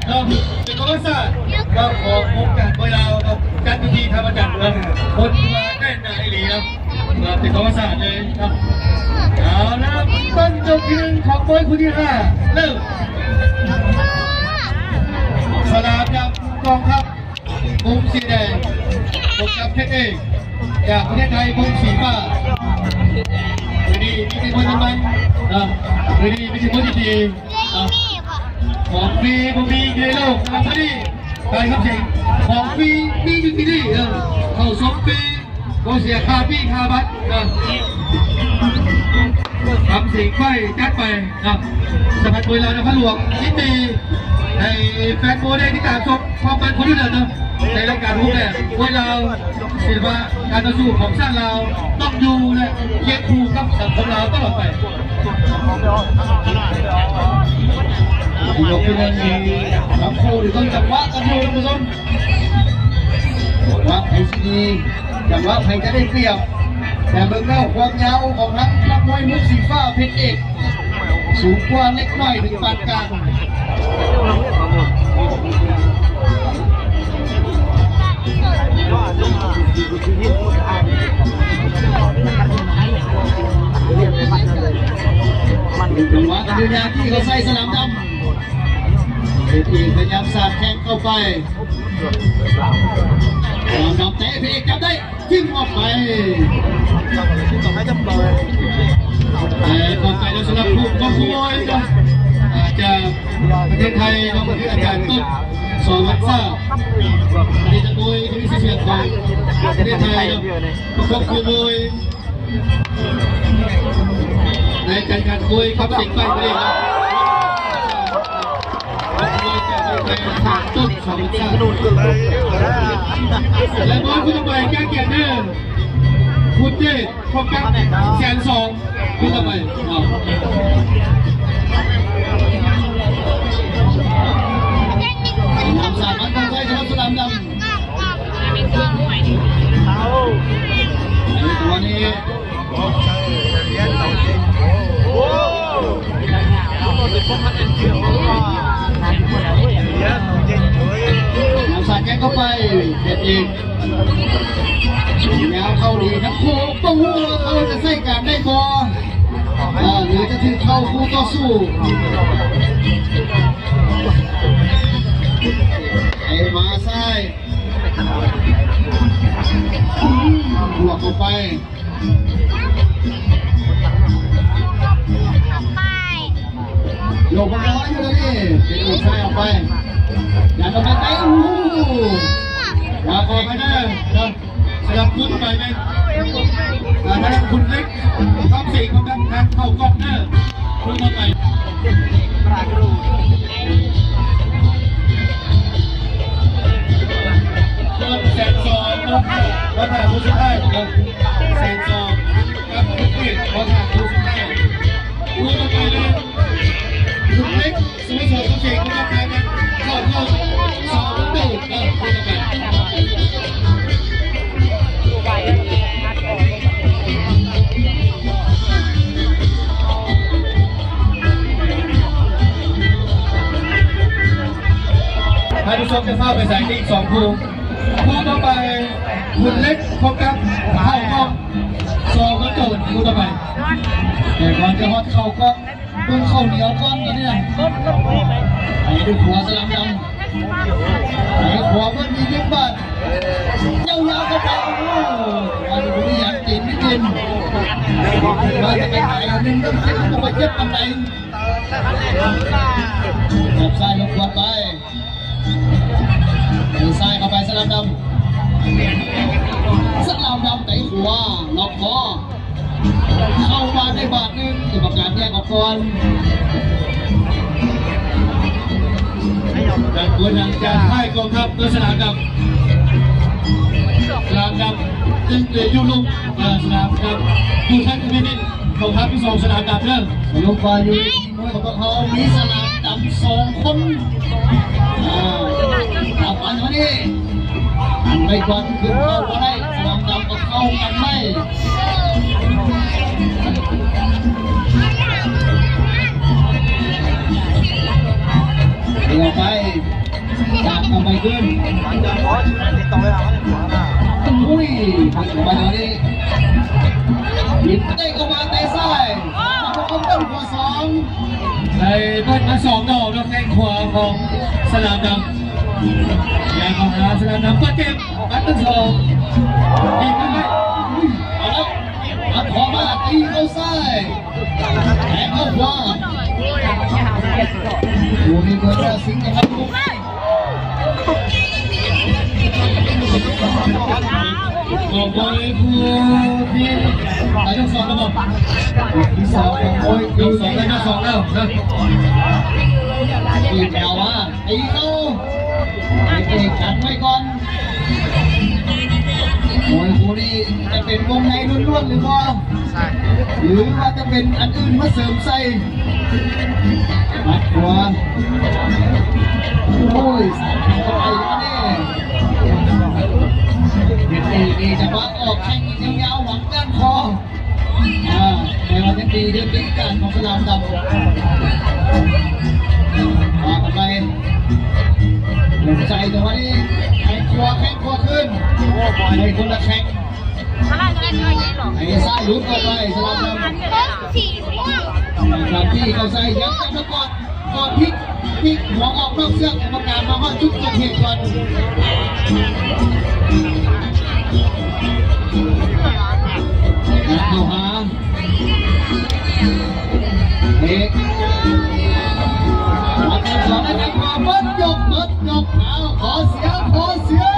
ເນາະ ເປັນກອງປະສານເນາະ ຂອງວົງການມວຍລາວເນາະ ຈັດຢູ່ທີ່ທ່າພະຈັນເນາະ ຄົນມາແໜ້ນໜາອີ່ຫຼີເນາະ ເປັນກອງປະສານເລີຍເນາະ. ເອົາລະ ເບິ່ງຈົບທີໜຶ່ງຂອງມວຍຄູ່ທີຫ້າ ເລີ່ມ. ສະຫຼາມດຳກອງທັບ ມຸມສີແດງ ພົບກັບເພັດເອກ ຈາກປະເທດໄທ ມຸມສີຟ້າ. ມື້ນີ້ມີແຕ່ມວຍມັນໆ ເນາະ ມື້ນີ້ມີແຕ່ມວຍດີໆ ເນາະ ຂອງຟຣີບໍ່ມີຢູ່ໃນໂລກນະ ມື້ນີ້ ໄປຄຳສິງ ຂອງຟຣີມີຢູ່ທີ່ນີ້ ເອີ ເຂົ້າຊົມຟຣີ ບໍ່ເສຍຄ່າຟຣີຄ່າບັດ ເອີ ຄຳສິງໄປ ຈັດໄປ ເນາະ ສະພັນມວຍລາວນະຄອນຫຼວງ ຍິນດີໃຫ້ແຟນມວຍໄດ້ຕິດຕາມຊົມຄວາມມັນຄວາມດຸເດືອດເນາະ ໃນລາຍການຮູບແບບມວຍລາວ ສິລະປະການຕໍ່ສູ້ຂອງຊາດລາວ ຕ້ອງຢູ່ ແລະ ຄຽງຄູ່ກັບສັງຄົມລາວຕະຫຼອດໄປ. ຍົກທີໜຶ່ງນີ້ ທັງຄູ່ນີ້ຕ້ອງຈັງຫວະກັນຢູ່ ທ່ານຜູ້ຊົມ ຈັງຫວະໃຜຊິດີ ຈັງຫວະໃຜຈະໄດ້ປຽບ. ແຕ່ເບິ່ງແລ້ວຄວາມຍາວຂອງທັງນັກມວຍມຸມສີຟ້າ ເພັດເອກ ສູງກວ່າເລັກນ້ອຍເຖິງປານກາງ. ຈັງຫວະກະເດີນຍາງທີ່ເຂົາໃສ່ສະຫຼາມດຳ ເຮັດອີກ ພະຍາຍາມສາດແຂ້ງເຂົ້າໄປ ສະຫຼາມດຳເຕະ ເພເອກຈັບໄດ້ ຖິ້ມອອກໄປ. ແຕ່ຂອບໃຈນຳສຳລັບຜູ້ປະກອບມວຍເນາະ ຈາກປະເທດໄທເນາະ ຄືອາຈານຕົ້ນ ສອນວັນຊາ ອະດີດນັກມວຍທີ່ມີຊື່ສຽງຂອງປະເທດໄທເນາະ ປະກອບຄູ່ມວຍ ໃນການຂັນມວຍຄຳສິງໄຟປະເດດ ຕົ້ນສອງ ແລະ ມວຍຄູ່ຕໍ່ໄປ ແກ້ກຽດເດີ ຄຸນເດດ ພົບກັບ ແສນສອງ ຄູ່ຕໍ່ໄປ ເອົາ ສາມພັນ ໄຊ ສຳລັບສະຫຼາມດຳ. ນຳສາດແກງເຂົ້າໄປ ເຮັດອີກ ຍາວເຂົ້າດີທັງຄູ່ ບໍ່ຮູ້ວ່າເຂົາຈະໃຊ້ການໄດ້ບໍ່ ເອີ ຫຼືຈະຖືກເຂົ້າຄູ່ຕໍ່ສູ້ ໄປມາຊ້າຍ ບວກເຂົ້າໄປ ລົງມານ້ອຍຢູ່ແລ້ວນີ້ ເປັນໂອກຊ້າຍອອກໄປ ຍັດອອກໄປ ໂອ້ໂຫ ວາງອອກໄປເດີ ສຳລັບຄູ່ຕໍ່ໄປແມ່ນ ອ່າ ທາງດ້ານຄຸນເລັກ ຄຳສິງ ທາງດ້ານເຂົ້າກ້ອງເດີ ຄູ່ຕໍ່ໄປ ແສນສອງ ມາຖາມຄູ່ສຸດທ້າຍ ແສນສອງ ກັບຄຸນເລັກ ມາຖາມຄູ່ສຸດທ້າຍ ຄູ່ຕໍ່ໄປເດີ ຄຸນເລັກ ສະໂມສອນຄຳສິງ ມາຖາມເຂົ້າ ເຂົ້າ ສອງ ເດີ ເອີ ຄູ່ຕໍ່ໄປ ທ່ານຜູ້ຊົມຈະພາໄປໃສ່ອີກສອງຄູ່ ຄູ່ຕໍ່ໄປ ຄຸນເລັກ ພົບກັບ ເຂົ້າກ້ອງ ສອງ ເດີ ຄູ່ຕໍ່ໄປ ແຕ່ກ່ອນຈະຮອດເຂົ້າກ້ອງ ເບິ່ງເຂົ້າໜຽວກ່ອນຕອນນີ້ນະ ໄປດ້ວຍຂວາສະຫຼາມດຳ ໄປຂວາເບິ່ງອີກໜຶ່ງບາດ ຍາວໆເຂົ້າໄປ ໂອ້ໂຫ ອັນນີ້ບໍ່ມີຫຍັງ ຕີນໄປກິນ ວ່າຈະໄປໄກໜຶ່ງ ເລີ່ມເຈັບ ບໍ່ຄ່ອຍເຈັບປານໃດ ຈັບຊ້າຍລົງຂວາໄປ ເອີ ຊ້າຍເຂົ້າໄປສະຫຼາມດຳ ສະຫຼາມດຳເຕະຂວາ ລັອກຄໍ ເຂົ້າມາໄດ້ບາດໜຶ່ງ ກຳມະການແຍກອອກກ່ອນ ການກວດຫຼັງຈາກທ້າຍກອງທັບໂດຍສະຫຼາມດຳ ສະຫຼາມດຳຈຶ່ງເດຢູ່ລຸ່ມ ເອີ ສະຫຼາມດຳຢູ່ທາງຄອມເມັນ ກອງທັບທີສອງສະຫຼາມດຳເດີ ລົງໄປຢູ່ ຂອງພວກເຮົາມີສະຫຼາມດຳສອງຄົນ ເອີ ເອົາໄປມານີ້ ໄປກ່ອນ ຂຶ້ນເຂົ້າບໍ່ໄດ້ ສະຫຼາມດຳກໍເຂົ້າກັນໄດ້ ເອົາໄປ ເຂົ້າໄປຄືນ ໂອ້ຍ ເຂົ້າໄປຕອນນີ້ ບິດເຕະເຂົ້າມາເຕະຊ້າຍ ເຂົ້າໄປເຂົ້າຂວາສອງ ໄດ້ເປີດມາສອງດອກເນາະ ແຂ້ງຂວາຂອງສະຫຼາມດຳ ຢາກເຂົ້າຫາສະຫຼາມດຳ ບາດເຈັບ ບາດເຈັບສອງ ຍິງໄປ ເອົາແລ້ວ ອັດເຂົ້າມາ ຕີເຂົ້າຊ້າຍ ແທງເຂົ້າຂວາ ໂອ້ໂຫ ມີເບີດຊິງກັນ ອອກບອລເລີຍຜູ້ທີ່ ອ່າ ຍົກສອງແລ້ວບໍ່? ຍົກສອງຂອງໂອ້ຍ ຍົກສອງແລ້ວ ຍົກສອງແລ້ວນະ ຕີແຖວມາ ຕີເຂົ້າ ເອກກັນໄວ້ກ່ອນ ໂອ້ຍ ຄູ່ນີ້ຈະເປັນວົງໃນລ້ວນໆ ຫຼືບໍ່? ຫຼືວ່າຈະເປັນອັນອື່ນມາເສີມໃສ່? ໝັດຂວາ ໂອ້ຍ ສາດເຂົ້າໄປແລ້ວນີ້ ເຮັດດີໆ ຈັງຫວະອອກແຂ້ງຍາວໆ ຫວັງກ້ານຄໍ ອ່າ ແຕ່ວ່າຍັງດີ ເລື່ອງວິທີການຂອງສະຫຼາມດຳ ວ່າກັນໄປ ລົງໃສ່ຈັງຫວະນີ້ ແຂ້ງຂວາ ແຂ້ງຂວາຄືນ ໄດ້ຄົນລະແຂ້ງ ໄອ້ຊ້າຍຫຼຸດອອກໄປ ສະຫຼາມດຳ ສາມທີ່ເຂົ້າໃສ່ ຍັງຈະມາກອດ ກອດພິກ ພິກຫົວອອກນອກເຊືອກ ກຳມະການມາຮອດຈຸດເກີດເຫດກ່ອນ ເຂົ້າຫາ ເອກ ມາເຕີມສອງໃຫ້ກັນ ເບິດຍົກ ເບິດຍົກ ເອົາ ຂໍສຽງ ຂໍສຽງ.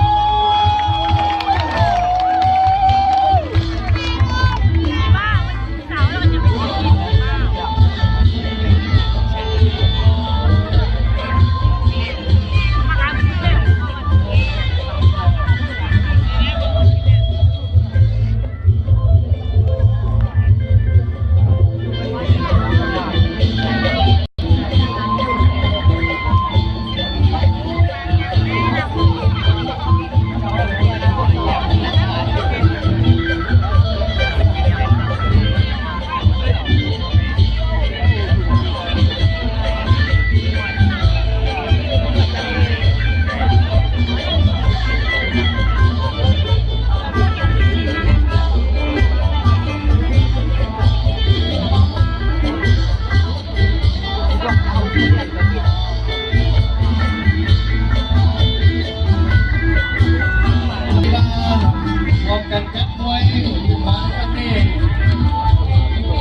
ພ້ອມກັນຈັດມວຍ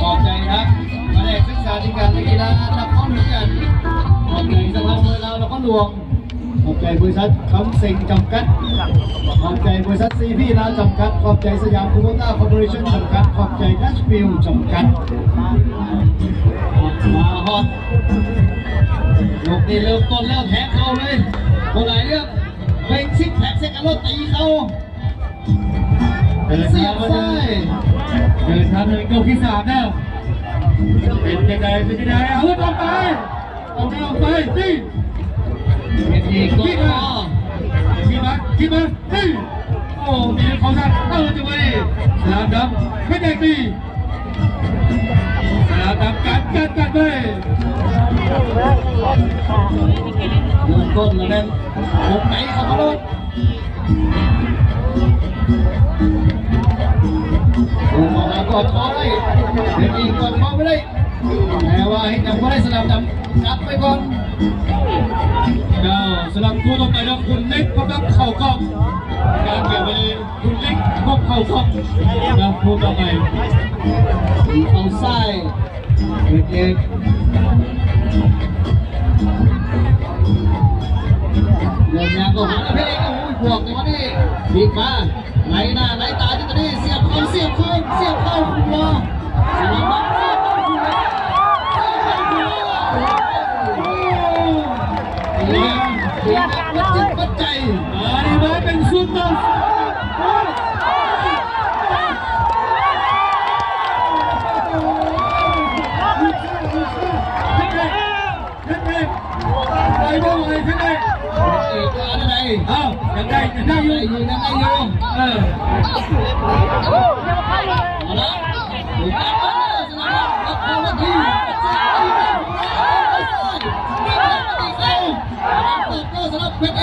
ຂອບໃຈທາງພະແນກສຶກສາທິການ ແລະ ກິລານະຄອນຫຼວງ ຂອບໃຈສະຫະພັນມວຍລາວນະຄອນຫຼວງ ຂອບໃຈບໍລິສັດຄຳເສັງຈຳກັດ ຂອບໃຈບໍລິສັດຊີພີລາວຈຳກັດ ຂອບໃຈສະຫຍາມຄູໂບຕ້າຄໍເປີເຣຊັ່ນຈຳກັດ ຂອບໃຈແຄຊພິວຈຳກັດ ມາຮອດ ຍົກນີ້ເລີ່ມຕົ້ນແລ້ວ ແທງເຂົ້າເລີຍ ບໍ່ຫຼາຍເລື່ອງ ເລັ່ງຊິກແພັກໃສ່ກັນໂລດ ຕີເຂົ້າ ເດີນທາງມາເດີນ ເດີນທາງເດີນໂກກທີສາມແລ້ວ ເປັນຈັ່ງໃດ ເປັນຈັ່ງໃດ ອາວຸດອອກໄປ ອອກໄປ ອອກໄປ ຕີ ເປັນອີກ ຄິດມາ ຄິດມາ ຄິດມາ ຕີ ໂອ້ ມີເຂົ້າສັດ ເອີ ຈັງຫວະນີ້ ສະຫຼາມດຳ ເພັດແດງຕີ ສະຫຼາມດຳ ກັນ ກັນ ກັນໄວ້ ເລີ່ມຕົ້ນແລ້ວແມ່ນ ກົບໄປເຂົ້າມາໂລດ ໂອ້ ມາກອດຄໍໄດ້ ເປັນອີກ ກອດຄໍໄປເລີຍ ແຕ່ວ່າເຮັດຫຍັງບໍ່ໄດ້ ສະຫຼາມດຳກັດໄວ້ກ່ອນ ເຈົ້າ ສຳລັບຄູ່ຕໍ່ໄປເນາະ ຄຸນເລັກພົບກັບເຂົ້າກ້ອງ ການເກັບໄວ້ ຄຸນເລັກພົບເຂົ້າກ້ອງ ນະ ຄູ່ຕໍ່ໄປ ເຂົ້າຊ້າຍ ເຮັດເອງ ເດີນຍາງເຂົ້າຫາແລ້ວເພງ ໂອ້ຍ ບວກຈັງຫວະນີ້ ບິດມາ ໄລ່ໜ້າໄລ່ຕາຢູ່ຕອນນີ້ ສຽບເຂົ້າ ສຽບຄືນ ສຽບເຂົ້າ ຄຸມລອ ສະລະບັດ ສຽບເຂົ້າ ຄຸມລອ ໂອ້ໂຫ ເປັນຫຍັງ ເປັນຫຍັງ ບັດຈິດບັດໃຈ ອັນນີ້ມາເປັນຊຸດຕໍ່ ເຮັດເອງ ໄປບໍ່ໄຫວເພິ່ນເດ້ ເອີ ເອີ ຍັງໄດ້ ຍັງໄດ້ຢູ່ ຍັງໄດ້ຢູ່ ເອີ ເອົາລະ ສະໜາມ ຮັບເຂົ້າມາທີ່ ສະໜາມ ເປີດໂຕສຳລັບເພັດເອ